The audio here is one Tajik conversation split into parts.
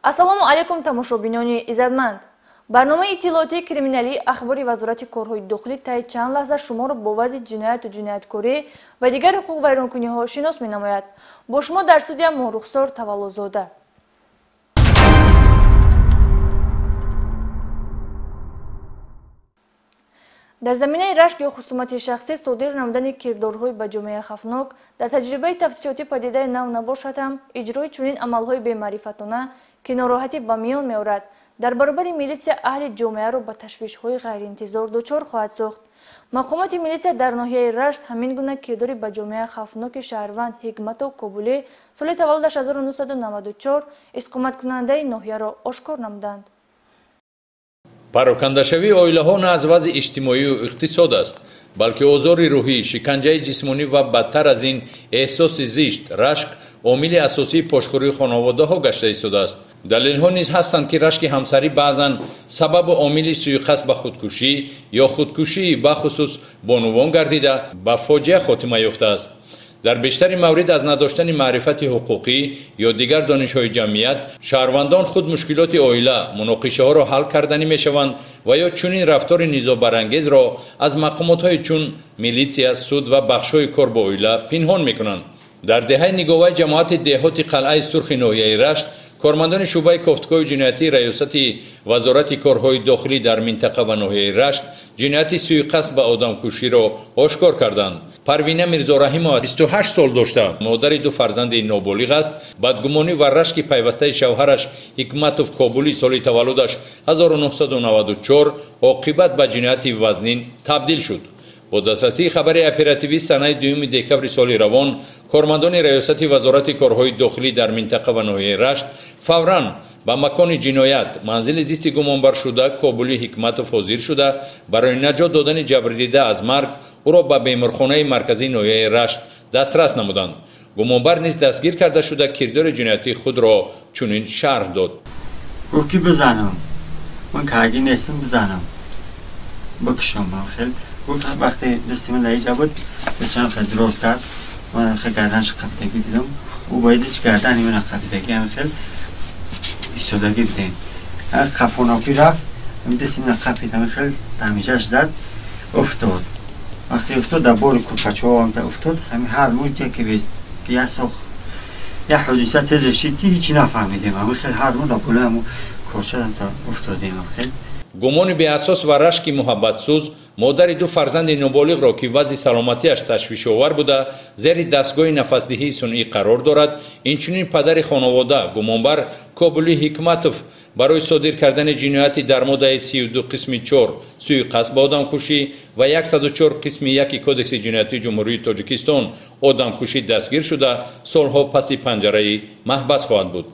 Ассалому алайкум тамошобинони иззатманд. Барномаи иттилоотии криминалии ахбори Вазорати корҳои дохилӣ таи чанд лаҳза шуморо бо вазъи ҷинояту ҷинояткорӣ ва дигар ҳуқуқвайронкуниҳо шинос менамояд. Бо шумо дар студия Моҳрухсор Таваллозода. Дар заминаи рашк ё хусумати шахсӣ содир намудани кирдорҳои ба ҷомеа хавфнок дар таҷрибаи тафтишотӣ падидаи нав набошад ҳам, иҷрои чунин амалҳои бемаърифатона ки нороҳатӣ ба миён меорад, дар баробари милитсия аҳли ҷомеаро ба ташвишҳои ғайриинтизор дучор хоҳад сохт. Мақомоти милитсия дар ноҳияи Рашт ҳамин гуна кирдори ба ҷомеа хавфноки шаҳрванд Ҳикматов Кобулӣ соли таваллудаш 1994 истиқоматкунандаи ноҳияро ошкор намуданд. Парокандашавии оилаҳо на аз вазъи иҷтимоию иқтисод аст, балки озори рӯҳӣ, шиканҷаи ҷисмонӣ ва бадтар аз ин эҳсоси зишт, рашк омили асосии пошхӯрии хонаводаҳо гашта истодааст. Далелҳо низ ҳастанд, ки рашки ҳамсарӣ баъзан сабабу омили суиқасд ба худкушӣ ё худкушии бахусус бонувон гардида ба фоҷиа хотима ёфтааст. Дар бештари маврид аз надоштани маърифати ҳуқуқӣ ё дигар донишҳои ҷамъият шаҳрвандон худ мушкилоти оила, муноқишаҳоро ҳал карданӣ мешаванд ва ё чунин рафтори низобарангезро аз мақомотҳои чун милитсия, суд ва бахшҳои кор бо оила пинҳон мекунанд. Дар деҳаи Ниговаи ҷамоати деҳоти Қалъаи Сурхи ноҳияи Рашт кормандони шӯъбаи кофтукоҳи ҷиноятии раёсати Вазорати корҳои дохилӣ дар минтақа ва ноҳияи Рашт ҷинояти суиқасд ба одамкуширо ошкор карданд. Парвина Мирзораҳимова 28 сол дошта, модари ду фарзанди ноболиғ аст. Бадгумонӣ ва рашки пайвастаи шавҳараш Ҳикматов Кобулӣ соли таваллудаш 1994 оқибат ба ҷинояти вазнин табдил шуд. Бо дастрасии хабари оперативӣ санаи 2 декабри соли равон кормандони раёсати Вазорати корҳои дохилӣ дар минтақа ва ноҳияи Рашт фавран ба макони ҷиноят, манзили зисти гумонбаршуда Кобулӣ Ҳикматов ҳозир шуда, барои наҷот додани ҷабрдида аз марг ӯро ба беморхонаи марказии ноҳияи Рашт дастрас намуданд. Гумонбар низ дастгир карда шуда, кирдори ҷиноятии худро чунин шарҳ дод. Гуфт ки бизанам, ман карги нестам, бизанам, бикушам. Хел гуфт вақте дасти ман дар инҷа буд, дастам хеле дроз кард, ман хеле гарданаш қафидагӣ дидам, ӯ бояд дастш гардани ман қафидагӣ, ҳам хеле истодагӣ будем. Қафонокӣ рафт, дасти ман қафид, ҳам хеле дамиҷаш зад, уфтод. Вақте уфтод, дар бори курпачаҳо ҳам уфтод, ҳамин ҳар муд яке як сох як ҳодиса тез шид ки ҳеҷи нафаҳмидем. Ҳамин хеле ҳар муд дар болои ҳамон корча уфтодем. Хеле гумони беасос ва рашки муҳаббатсӯз модари ду фарзанди ноболиғро ки вазъи саломатиаш ташвишовар буда, зери дастгоҳи нафасдиҳии сунъӣ қарор дорад, инчунин падари хонавода гумонбар Кобулӣ Ҳикматов барои содир кардани ҷинояти дар моддаи 32 қисми 4 суиқасд ба одамкушӣ ва 104 қисми 1 Кодекси ҷиноятии Ҷумҳурии Тоҷикистон одамкушӣ дастгир шуда, солҳо паси панҷараи маҳбас хоҳад буд.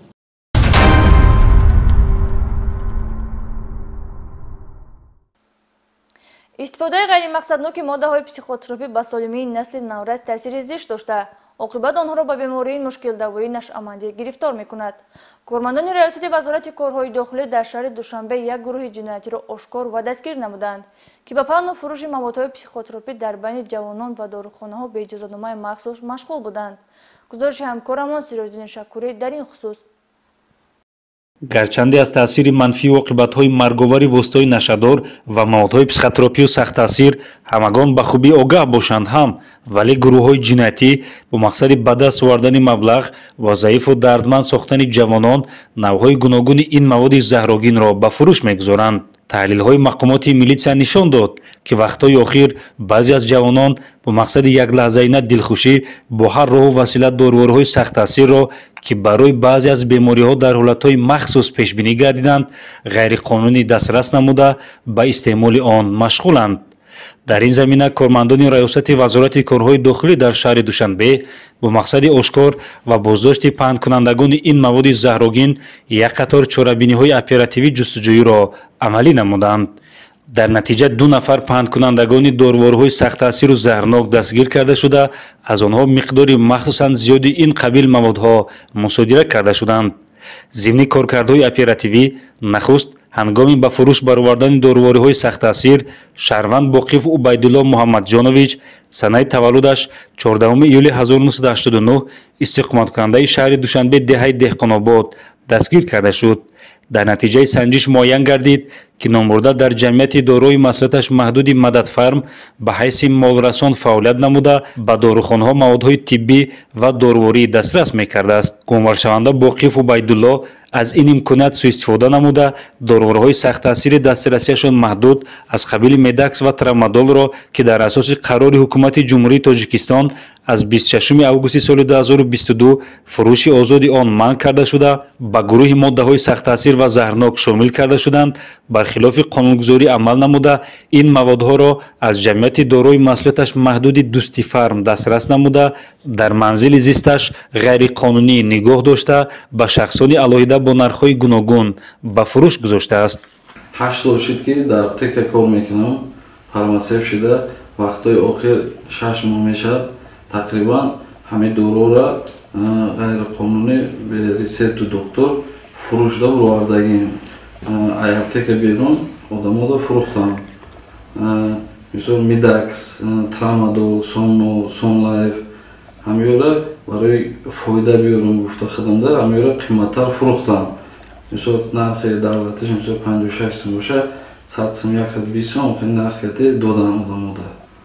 Истифодаи ғайримақсадноки моддаҳои психотропӣ ба солимии насли наврас таъсири зишт дошта, оқибат онҳоро ба бемории мушкилдавоии нашъамандӣ гирифтор мекунад. Кормандони раёсати Вазорати корҳои дохилӣ дар шаҳри Душанбе як гурӯҳи ҷиноятиро ошкор ва дастгир намуданд, ки ба паҳну фурӯши маводҳои психотропӣ дар байни ҷавонон ва дорухонаҳо бе иҷозатномаи махсус машғул буданд. Гузориши ҳамкорамон Сироҷиддин Шакурӣ дар ин хусус. Гарчанде аз таъсири манфию оқибатҳои марговари воситаҳои нашъадор ва маводҳои психотропию сахттаъсир ҳамагон ба хубӣ огаҳ бошанд ҳам, вале гурӯҳҳои ҷиноятӣ бо мақсади ба даст овардани маблағ ва заифу дардманд сохтани ҷавонон навъҳои гуногуни ин маводи заҳрогинро ба фурӯш мегузоранд. Таҳлилҳои мақомоти милитсия нишон дод, ки вақтҳои охир баъзе аз ҷавонон бо мақсади яклаҳзаина дилхушӣ бо ҳар роҳу васила дорувориҳои сахттаъсирро, ки барои баъзе аз бемориҳо дар ҳолатҳои махсус пешбинӣ гардиданд, ғайриқонунӣ дастрас намуда ба истеъмоли он машғуланд. Дар ин замина кормандони раёсати Вазорати корҳои дохилӣ дар шаҳри Душанбе бо мақсади ошкор ва боздошти паҳнкунандагони ин маводи заҳрогин як қатор чорабиниҳои оперативӣ ҷустуҷӯиро амалӣ намуданд. Дар натиҷа ду нафар паҳнкунандагони дорувориҳои сахттаъсиру заҳрнок дастгир карда шуда, аз онҳо миқдори махсусан зиёди ин қабил маводҳо мусодира карда шуданд. Зимни коркардҳои оперативӣ нахуст ҳангоми ба фурӯш баровардани дорувориҳои сахттаъсир шаҳрванд Боқиев Убайдулло Муҳаммадҷонович санаи таваллудаш 14 июли 1989 истиқоматкунандаи шаҳри Душанбе деҳаи Деҳқонобод дастгир карда шуд. Дар натиҷаи санҷиш муайян гардид, ки номбурда дар ҷамъияти дорои масъулияташ маҳдуди Мададфарм ба ҳайси молрасон фаъолият намуда, ба дорухонаҳо маводҳои тиббӣ ва доруворӣ дастрас мекардааст. Гумонбаршаванда Боқиев Убайдулло аз ин имконият суистифода намуда, доруворҳои сахттаъсири дастрасиашон маҳдуд аз қабили Медакс ва Трамадолро, ки дар асоси қарори Ҳукумати Ҷумҳурии Тоҷикистон аз 26 августи соли 2022 фурӯши озоди он манъ карда шуда, ба гурӯҳи моддаҳои сахттаъсир ва заҳрнок шомил карда шуданд, бархилофи қонунгузорӣ амал намуда, ин маводҳоро аз ҷамъияти дорои масъулияташ маҳдуди Дӯстифарм дастрас намуда, дар манзили зисташ ғайриқонунӣ нигоҳ дошта, ба шахсони алоҳида бо нархҳои гуногун ба фурӯш гузоштааст. 8 сол шуд, ки дар аптека кор мекунам, фармасевт шуда. Вақтҳои охир 6 моҳ мешавад, тақрибан ҳамин доруро ғайриқонунӣ бе рецепту доктор фурӯшда буровардагим. Ай аптека берун одамода фурӯхтам. Мисол, Мидакс, Трамадол, Сомнол, Сонлайф, ҳамёра барои фоида биёрам гуфта худамда ҳамёра қиматтар фурӯхтам. Мисол, нархи давлатиш, мисол, 56 сум боша, 100 сум, 120 сум нархи додам одамода.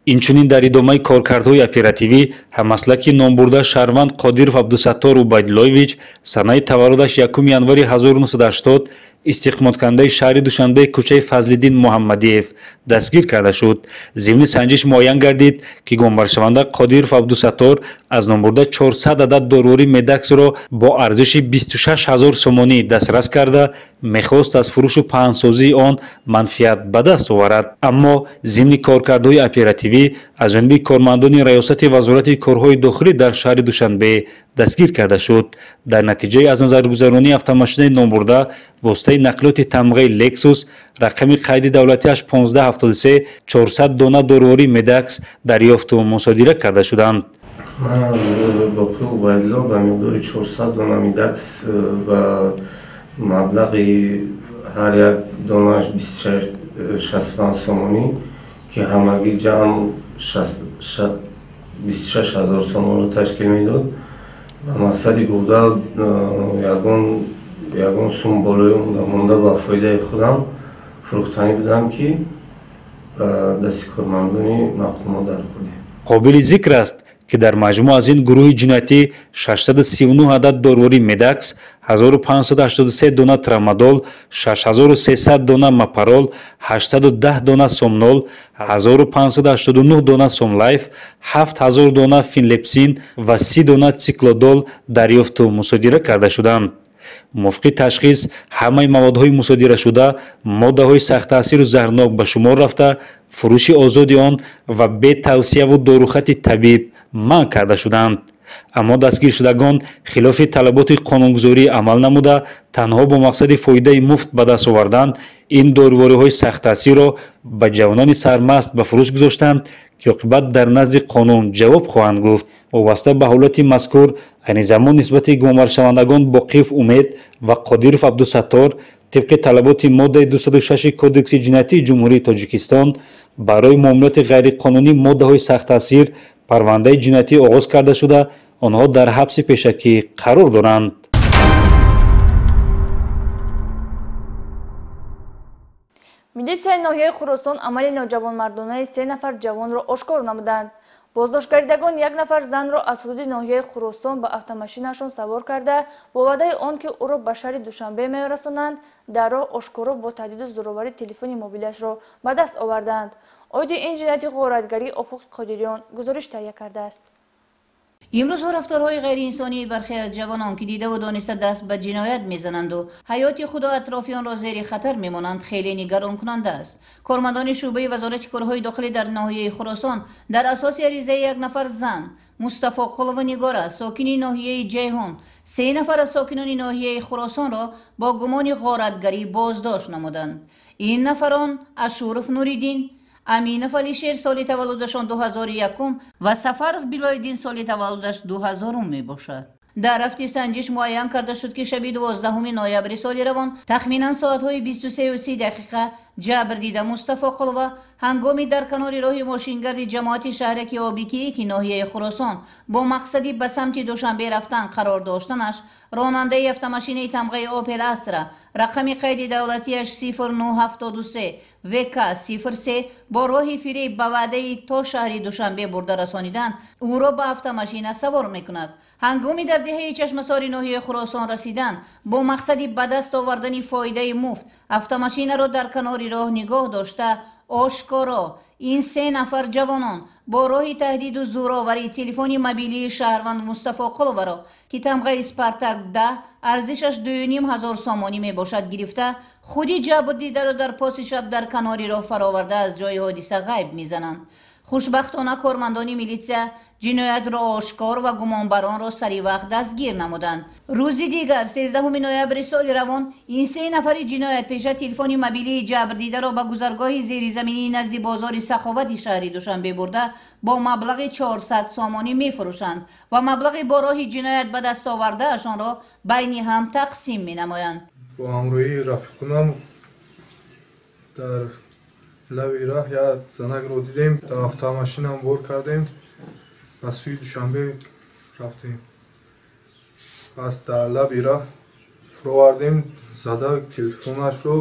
Инчунин дар идомаи коркардҳои оперативӣ ҳамаслаки номбурда шаҳрванд Қодиров Абдусаттор Убайдуллоевич, санаи таваллудаш 1 январи 1980, истиқоматкунандаи шаҳри Душанбе, кӯчаи Фазлиддин Муҳаммадиев, дастгир карда шуд. Зимни санҷиш муайян гардид, ки гумонбаршаванда Қодиров Абдусаттор аз номбурда 400 адад дорувории Медаксро бо арзиши 26 ҳазор сомонӣ дастрас карда, мехост аз фурӯшу паҳнсозии он манфиат ба даст оварад. Аммо зимни коркардҳои оперативӣ аз ҷониби кормандони Раёсати Вазорати корҳои дохилӣ дар шаҳри Душанбе дастгир карда шуд. Дар натиҷаи аз назаргузаронии автомошинаи номбурда воситаи нақлиёти тамғаи Лексус, рақами қайди давлатиаш 1573, 400 дона дорувории Медакс дарёфту мусодира карда шуданд. Ман аз Боқӣ Убайдулло ба миқдори 400 дона Медакс ва маблағи ҳар як донааш 65 сомонӣ, ки ҳамагӣ ҷамъ 26 ҳазор сомонро ташкил медод, ба мақсади бурда ягон сум болои монда ба фоидаи худам фурӯхтанӣ будам, ки ба дасти кормандони мақомот дархӯрдем. Қобили зикр аст, ки дар маҷмӯъ аз ин гурӯҳи ҷиноятӣ 639 адад дорувории Медакс, 1583 дона Трамадол, 6300 дона Мапарол, 810 дона Сомнол, 1589 дона Сомлайф, 7000 дона Финлепсин ва 30 дона Циклодол дарёфту мусодира карда шуданд. Мувофиқи ташхис ҳамаи маводҳои мусодирашуда моддаҳои сахттаъсиру заҳрнок ба шумор рафта, фурӯши озоди он ва бе тавсияву дорухати табиб манъ карда шуданд. Аммо дастгиршудагон хилофи талаботи қонунгузорӣ амал намуда, танҳо бо мақсади фоидаи муфт ба даст овардан ин дорувориҳои сахттаъсирро ба ҷавонони сармаст ба фурӯш гузоштанд, ки оқибат дар назди қонун ҷавоб хоҳанд гуфт. Вобаста ба ҳолати мазкур айни замон нисбати гумонбаршавандагон Боқиев Умед ва Қодиров Абдусаттор тибқи талаботи моддаи 206 Кодекси ҷиноятии Ҷумҳурии Тоҷикистон барои муомилоти ғайриқонунӣ моддаҳои сахттаъсир парвандаи ҷиноятӣ оғоз карда шуда, онҳо дар ҳабси пешакӣ қарор доранд. Милитсияи ноҳияи Хуросон амали ноҷавонмардонаи 3 нафар ҷавонро ошкор намуданд. Боздоштгардидагон як нафар занро аз ҳудуди ноҳияи Хуросон ба автомошинашон савор карда, бо ваъдаи он ки ӯро ба шаҳри Душанбе мерасонанд, дар роҳ ошкоро бо таҳдиду зӯроварӣ телефони мобилиашро ба даст оварданд. Оиди ин ҷинояти ғоратгарӣ Офуқи Қодириён гузориш таҳия кардааст. Имрӯзҳо рафторҳои ғайриинсонии бархе аз ҷавонон, ки дидаву дониста даст ба ҷиноят мезананду ҳаёти худу атрофиёнро зери хатар мемонанд, хеле нигаронкунанда аст. Кормандони шӯъбаи Вазорати корҳои дохилӣ дар ноҳияи Хуросон дар асоси аризаи як нафар зан, Мустафо Қулова Нигора, сокини ноҳияи Ҷайҳон, 3 нафар аз сокинони ноҳияи Хуросонро бо гумони ғоратгарӣ боздошт намуданд. Ин нафарон Ашуров Нуриддин, Аминов Алишер, соли таваллудашон 2001, ва Сафаров Билоиддин, соли таваллудаш 2000 мебошад. Дар рафти санҷиш муайян карда шуд, ки шаби 12 ноябри соли равон тахминан соатҳои 23:30 Ҷабрдида Мустафоқулова ҳангоми дар канори роҳи мошингарди ҷамоати шаҳраки Обикиики ноҳияи Хуросон бо мақсади ба самти Душанбе рафтан қарор доштанаш, ронандаи автомашинаи тамғаи Опел Астра рақами қайди давлатиаш 0973 ВК 03 бо роҳи фиреб ба ваъдаи то шаҳри Душанбе бурда расонидан ӯро ба автомашина савор мекунад. Ҳангоми дар деҳаи Чашмасори ноҳияи Хуросон расидан бо мақсади ба даст овардани фоидаи муфт автомашинаро дар канори роҳ нигоҳ дошта, ошкоро ин се нафар ҷавонон бо роҳи таҳдиду зӯроварӣ телефони мобилии шаҳрванд Мустафоқуловаро, ки тамғаи Спартак 10 арзишаш 2500 сомонӣ мебошад, гирифта худи ҷабрдидаро дар поси шаб дар канори роҳ фароварда аз ҷои ҳодиса ғайб мезананд. Хушбахтона кормандони милитсия ҷиноятро ошкор ва гумонбаронро сари вақт дастгир намуданд. Рӯзи дигар 13 ноябри соли равон ин се нафари ҷиноятпеша телефони мобилии ҷабрдидаро ба гузаргоҳи зеризаминии назди бозори Саховати шаҳри Душанбе бурда бо маблағи 400 сомонӣ мефурӯшанд ва маблағи бо роҳи ҷиноят ба даст овардаашонро байни ҳам тақсим менамоянд. Бо ҳамроҳии рафиқонам дар лави роҳ як занакро дидем, дар автомашинам бор кардем, ба сӯи Душанбе рафтем. Пас дар лаби роҳ фуровардем, зада телефонашро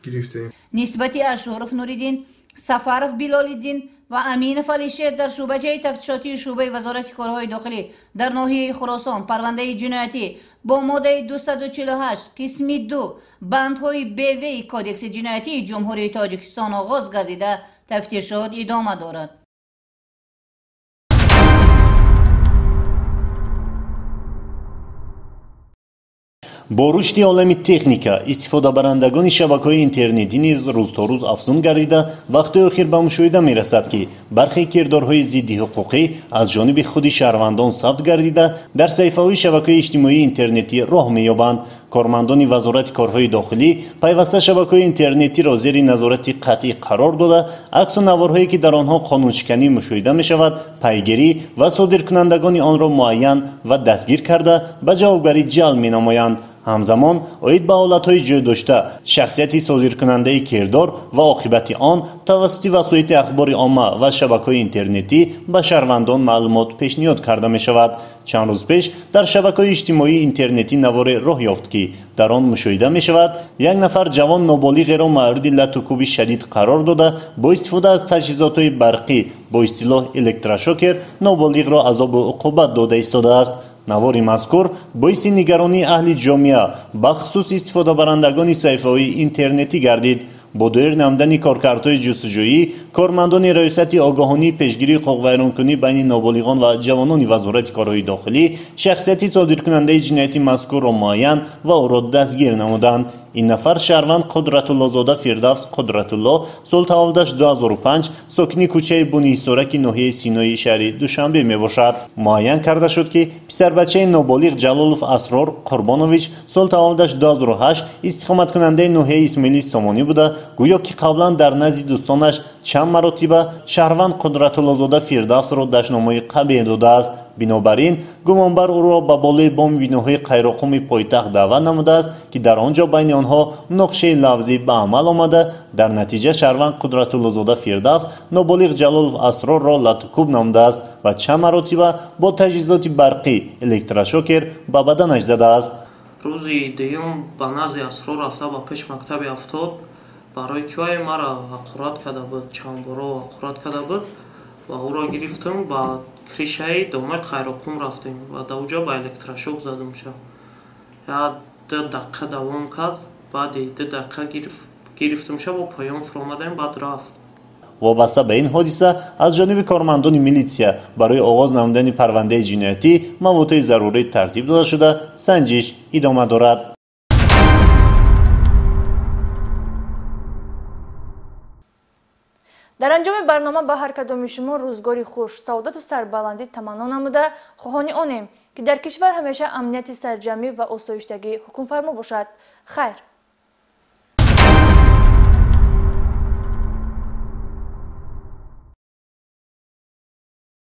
гирифтем. Нисбати Ашуров Нуриддин, Сафаров Билолиддин ва Аминов Алишер дар шӯъбачаи тафтишотии шӯъбаи Вазорати корҳои дохилӣ дар ноҳияи Хуросон парвандаи ҷиноятӣ бо моддаи 248 қисми 2 бандҳои БВ Кодекси ҷиноятии Ҷумҳурии Тоҷикистон оғоз гардида тафтишот идома дорад. Бо рушди олами техника истифодабарандагони шабакаҳои интернетӣ низ рӯз то рӯз афзун гардида, вақти охир ба мушоҳида мерасад, ки бархе кирдорҳои зидди ҳуқуқӣ аз ҷониби худи шаҳрвандон сабт гардида, дар саҳифаҳои шабакаҳои иҷтимоии интернетӣ роҳ меёбанд. Кормандони Вазорати корҳои дохилӣ пайваста шабакаҳои интернетиро зери назорати қатъӣ қарор дода, аксу наворҳое ки дар онҳо қонуншиканӣ мушоҳида мешавад, пайгирӣ ва содиркунандагони онро муайян ва дастгир карда ба ҷавобгарӣ ҷалб менамоянд. Ҳамзамон оид ба ҳолатҳои ҷой дошта, шахсияти содиркунандаи кирдор ва оқибати он тавассути васоити ахбори омма ва шабакаҳои интернетӣ ба шаҳрвандон маълумот пешниҳод карда мешавад. Чанд рӯз пеш дар шабакаҳои иҷтимоии интернетӣ наворе роҳ ёфт, ки дар он мушоҳида мешавад як нафар ҷавон ноболиғеро мавриди латукӯби шадид қарор дода, бо истифода аз таҷҳизотҳои барқӣ бо истилоҳ электрошокер ноболиғро азобу уқубат дода истодааст. Навори мазкур боиси нигаронии аҳли ҷомеа, бахусус истифодабарандагони саҳифаҳои интернетӣ гардид. Бо доир намудани коркардҳои ҷустуҷӯӣ, кормандони Раёсати огоҳонии пешгирии ҳуқуқвайронкунӣ байни ноболиғон ва ҷавонони Вазорати корҳои дохилӣ шахсияти содиркунандаи ҷинояти мазкурро муайян ва ӯро дастгир намуданд. Ин нафар шаҳрванд Қудратуллозода Фирдавс Қудратулло, соли таваллудаш 2005, сокини кӯчаи Буниҳисораки ноҳияи Синои шаҳри Душанбе мебошад. Муайян карда шуд, ки писарбачаи ноболиғ Ҷалолов Асрор Қурбонович, соли таваллудаш 2008, истиқоматкунандаи ноҳияи Исмоили Сомонӣ буда, гӯё ки қаблан дар назди дӯстонаш чанд маротиба шаҳрванд Қудратуллозода Фирдавсро дашномҳои қабеҳ додааст. Бинобар ин гумонбар ӯро ба болои боми биноҳои Қайроққуми пойтахт даъват намудааст, ки дар он ҷо байни онҳо муноқишаи лафзӣ ба амал омада, дар натиҷа шаҳрванд Қудратуллозода Фирдавс ноболиғ Ҷалолов Асрорро латукӯб намудааст ва чанд маротиба бо таҷҳизоти барқӣ электрошокер ба баданаш задааст. Рӯзи дуюм ба назди Асрор рафта ба пеш мактаби 70 барои кивай мара ҳақорат карда буд, чандборо ҳақорат карда буд ва ӯро гирифтам ба кришаи домаи Қайроққум рафтем ва дар оҷо ба электрошок задамша. Як ду дақиқа давом кард, баъди ду дақиқа гирифтамша, бо поён фуромадем, баъд рафт. Вобаста ба ин ҳодиса аз ҷониби кормандони милитсия барои оғоз намудани парвандаи ҷиноятӣ маводҳои зарурӣ тартиб дода шуда, санҷиш идома дорад. Дар анҷоми барнома ба ҳар кадоми шумо рӯзгори хуш, саодату сарбаландӣ таманно намуда, хоҳони онем, ки дар кишвар ҳамеша амнияти сарҷамъӣ ва осоиштагӣ ҳукмфармо бошад. Хайр!